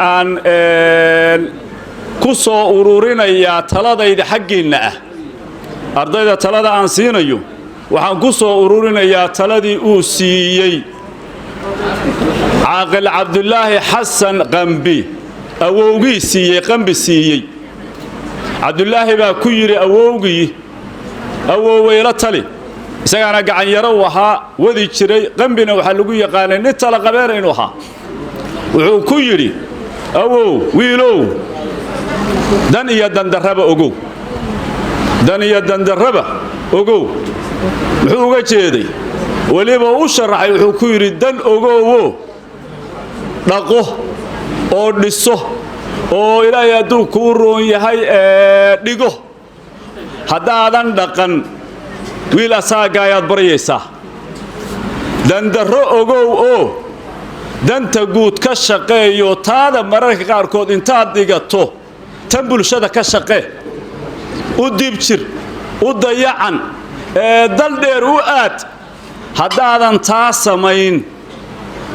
Aan ku soo ururinayaa taladayda xaggiinna ah, ardayda talada aan siinayo waxaan ku soo ururinayaa taladii uu siiyey Caaqil Cabdulaahi Xasan Qambi, awowgii siiyey, Qambi siiyey. Cabdulaahi baa ku yidhi awowgii: "Awoweyla tali." Isagaana gacanyaro u ahaa, wadi jiray. Qambina waxaa lagu yaqaanay nin tala qabeena inuu ahaa. Wuxuu ku yidhi: "Awow, wiilow, dan iyo dandarraba ogow, dan iyo dandarraba ogow." Muxuu uga jeeday? Weliba u sharaxay. Wuxuu ku yidhi: "Dan ogowo, dhaqo oo dhiso oo Ilaahay hadduu kuu roon yahay dhigo. Haddaadan dhaqan, wiil asaagga ayaad baryaysaa. Dandarro ogow oo danta guud ka shaqeeyo. Taada mararka qaarkood intaad dhigato, tan bulshada ka shaqee, u dibjir, u dayacan ee dal dheer u aad. Haddaadan taa samayn,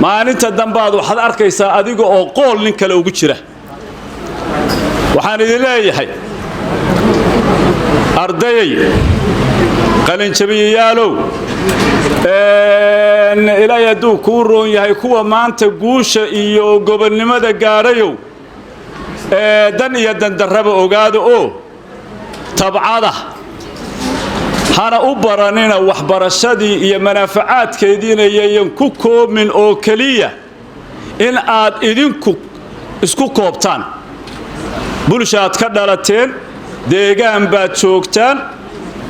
maalinta dambaad waxaad arkaysaa adiga oo qool nin kale ugu jira." Waxaan idin leeyahay, ardayay, qalinjabiyayaalow, Ilaahay hadduu kuu roon yahay, kuwa maanta guusha iyo gobonnimada gaadhayow, dan iyo dandarraba ogaada oo tabcada. Hana u baranina waxbarashadii iyo manaafacaadkeediina yayan ku koobmin oo keliya in aad idinku isku koobtaan. Bulshaad ka dhalateen, deegaan baad joogtaan.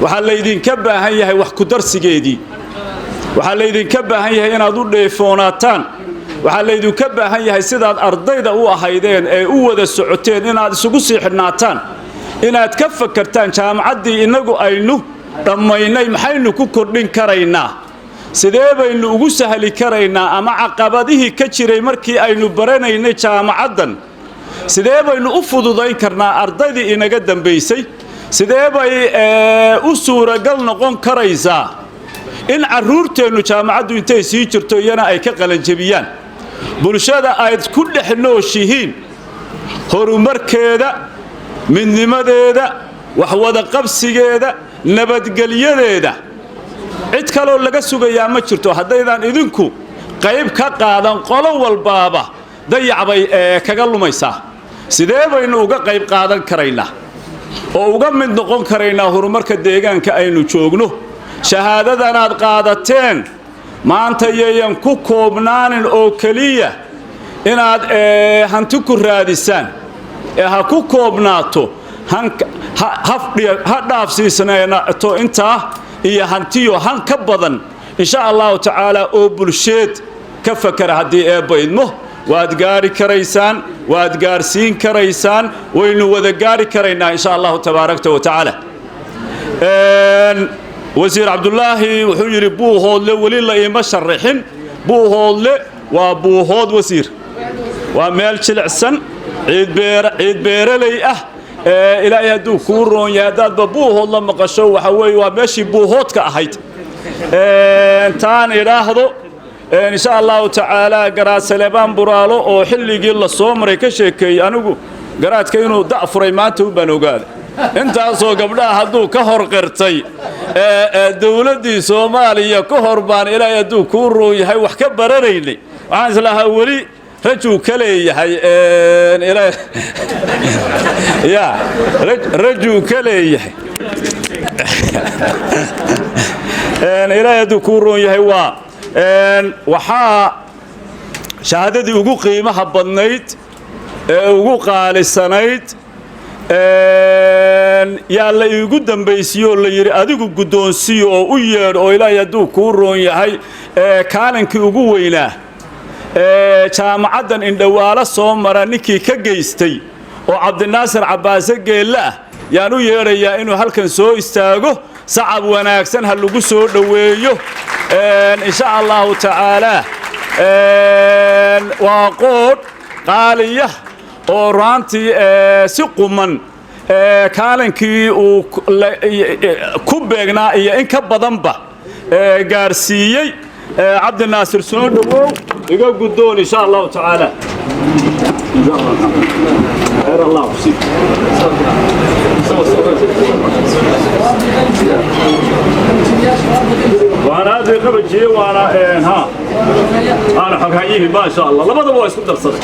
Waxaa laydinka baahan yahay wax ku darsigeedii. Waxaa laydinka baahan yahay inaad u dheefoonaataan. Waxaa laydinka baahan yahay sidaad ardayda u ahaydeen ee u wada socoteen inaad isugu sii xidhnaataan, inaad ka fakartaan jaamacaddii innagu aynu dhammaynay maxaynu ku kordhin karaynaa, sidee baynu ugu sahli karaynaa, ama caqabadihii ka jiray markii aynu baranaynay jaamacaddan sidee baynu u fududayn karnaa ardaydii inaga dambaysay, sidee bay u suuragal noqon karaysaa in carruurteennu jaamacaddu intay sii jirto iyana ay ka qalanjebiyaan. Bulshada ayd ku dhex nooshihiin horumarkeeda, midnimadeeda, waxwadaqabsigeeda, nabadgelyadeeda cid kaloo laga sugayaa ma jirto. Haddaydan idinku qayb ka qaadan, qolo walbaaba dayac bay kaga lumaysaa. Sidee baynu uga qayb qaadan karaynaa oo uga mid noqon karaynaa horumarka deegaanka aynu joogno? Shahaadadanaad qaadateen maanta yayan ku koobnaanin oo keliya inaad hanti ku raadisaan ee ha ku koobnaato, ha dhaafsiisnaato intaa iyo hantiyo han ka badan, insha Allahu tacaala, oo bulsheed ka fakara. Haddii Eebba idmo, waad gaari karaysaan, waad gaarsiin karaysaan, waynu wada gaari karaynaa, insha Allahu tabaaraka wa tacaala. Wasiir Cabdulaahi wuxuu yidhi: "Buuhoodle weli la iima sharaxin." Buuhoodle waa buuhood, wasiir, waa meel jilicsan, ciid beeraley ah. Ilaahay hadduu kuu roon yahay, haddaadba Buuhood la maqasho, waxa weeye waa meeshii buuhoodka ahayd. Taan idhaahdo, insha Allahu tacaala, Garaad Saleebaan Buraalo oo xilligii la soo maray ka sheekeeyey, anigu garaadka inuu da' furay maanta u baan ogaada. Intaasoo gabdhaha hadduu ka hor qirtay dowladdii Soomaaliya ka hor baan, Ilaahay hadduu kuu roon yahay, wax ka baranaynay. Waxaan islahaa weli rajuu ka leeyahay, ya rajuu ka leeyahay. Ilaahay hadduu kuu roon yahay, waa waxaa shahaadadii ugu qiimaha badnayd ee ugu qaalisanayd yaa la iigu dambaysiiyo oo la yidhi: "Adigu guddoonsiyo oo u yeedh." Oo Ilaahay hadduu kuu roon yahay, kaalinkii ugu weynaa jaamacaddan indhowaalo soo mara ninkii ka geystay oo Cabdinaasir Cabbaase Geelle ah yaan u yeedhayaa inuu halkan soo istaago. Sacab wanaagsan ha lagu soo dhoweeyo, insha Allahu tacaalaa. Waa qoodh qaaliya oo ruantii si quman kaalinkii uu ku beegnaa iyo in ka badanba gaarsiiyey. Cabdinaasir, soo dhowow, iga guddoon, insha Allahu tacaala. Insha Allah, khayr Allah ku siiyo. Waana aad bay qabajiyey, waana ha waana xoghayihii, maasha Allah, labadaba waa isku darsaday.